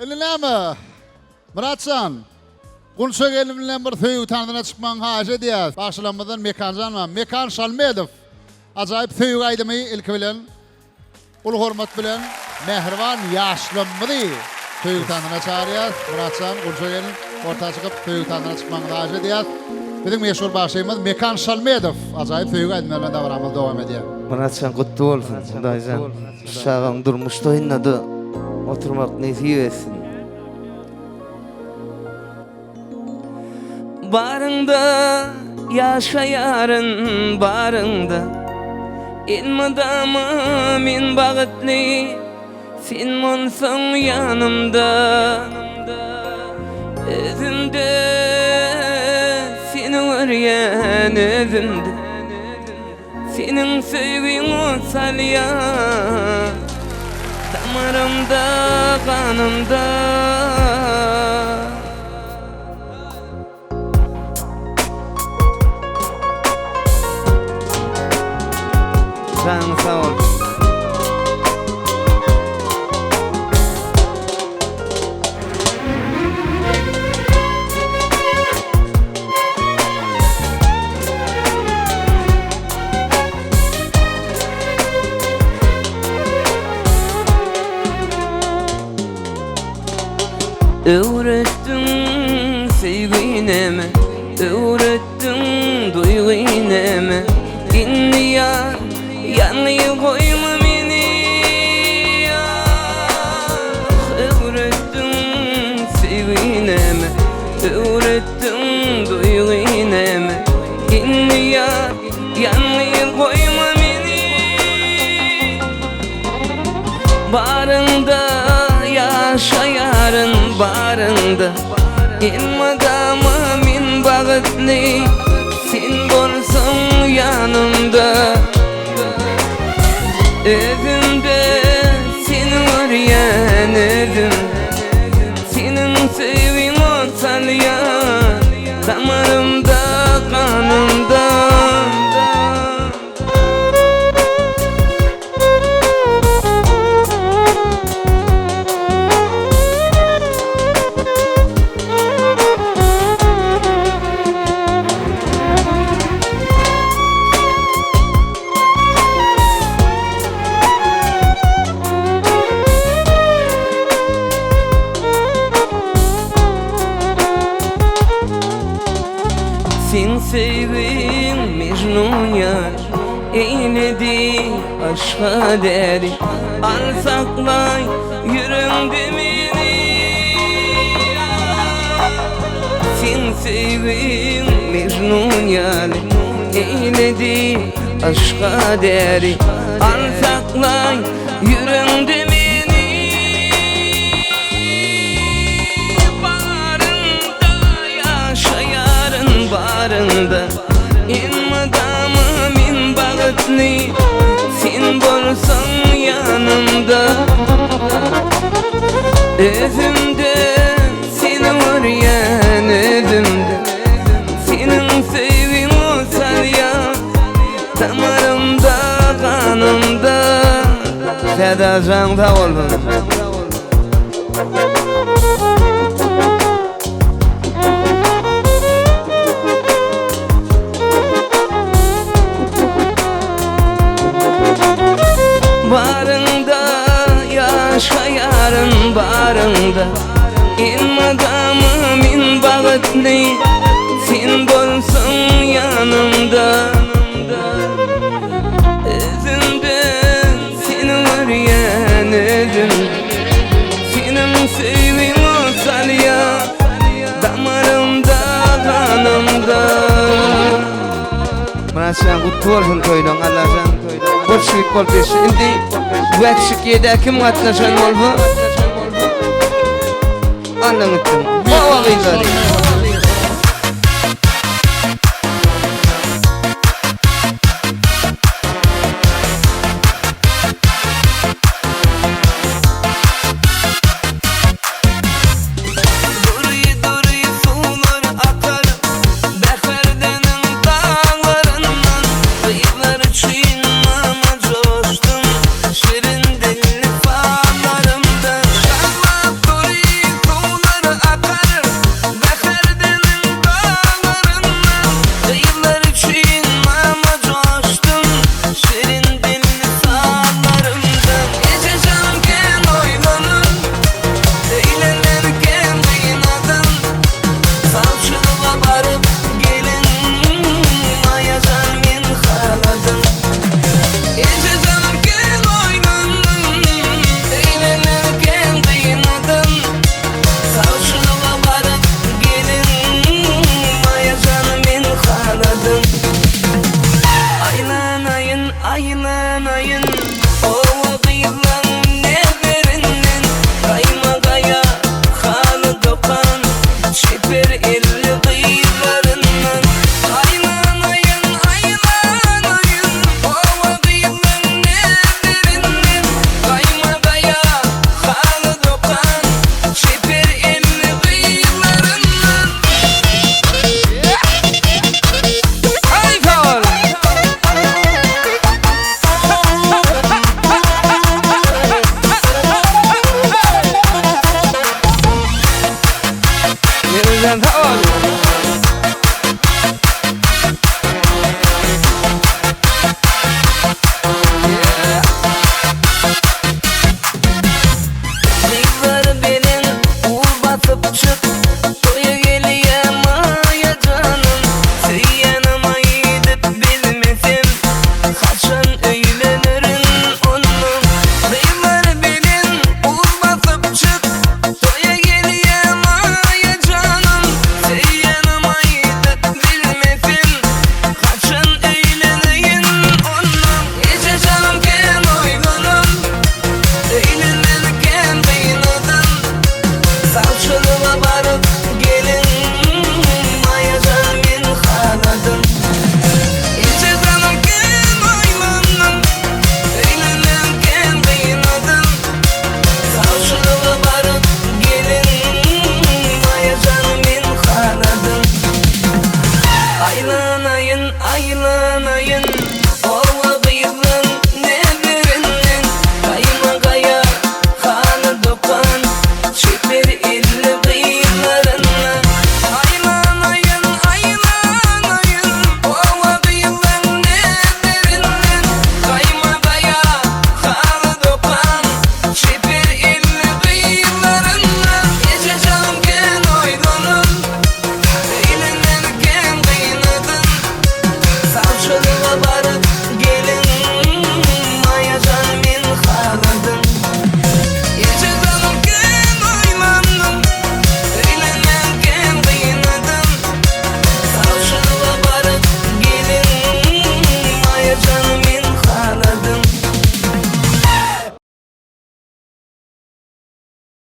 Indi näme? Myratjan, Gunça gelin bilen bir söýgi tansyna çykmagyňy haýyş edýäs. Bagşylarymyzdan Mekanjan bar. Mekan Şalmedow. Ajaýyp söýgi aýdymy ilki bilen uly hormat bilen mähriban ýaşlymyzy söýgi tansyna çagyrýas. Myratjan, Gunça gelin orta çykyp söýgi tansyna çykmagyňyzy haýyş edýäs. Biziň meşhur bagşymyz Mekan Şalmedow ajaýyp söýgi aýdymlary bilen dabaramyzy dowam edýär. Myratjan gutly bolsun Hudaýjan şu çagaň durmuş toýundada oturmak nesip etsin. Baryňda ýaşaýaryn baryňda Elmydama men bagtly sen bolsaň ýanymda Özümde seni görýän özümde Seniň söýgiň ot salýar Damarymda, ganymda. Janyň sag bolsun. Öwretdiň söýgi näme, Öwretdiň duýgy näme, Indi ýar, ýalňyz goýma meni, Ah, öwretdiň söýgi näme, Öwretdiň duýgy näme, Indi ýar, ýalňyz goýma meni. Baryňda ýaşaýaryn baryňda Elmydama men bagtly sen bolsaň ýanymda Özümde seni görýän özüm Seniň söýgiň ot salýar damarymda ganymda. Seň söýgiň Mejnun ýaly Eýledi aşga däli Al saklaý ýüregiňde meni Seň söýgiň Mejnun ýaly Eýledi aşga däli Al saklaý ýüregiňde meni Baryňda ýaşaýaryn baryňda Elmydama men bagtly sen bolsaň ýanymda Özümde seni görýän özümde Seniň söýgiň ot salýar damarymda ganymda Seda jan sag bolsun. Baryňda ýaşaýaryn baryňda Elmydama men bagtly sen bolsaň ýanymda Özümde seni görýän özüm Seniň söýgiň ot salýar damarymda ganymda. Myratjan gutly bolsun toýlaň Allajan bolşewik bolup ýetişdi indi wäkşik ýedä kim gatnaşan bolsa Alnyň üstüne. Oba gyzlary.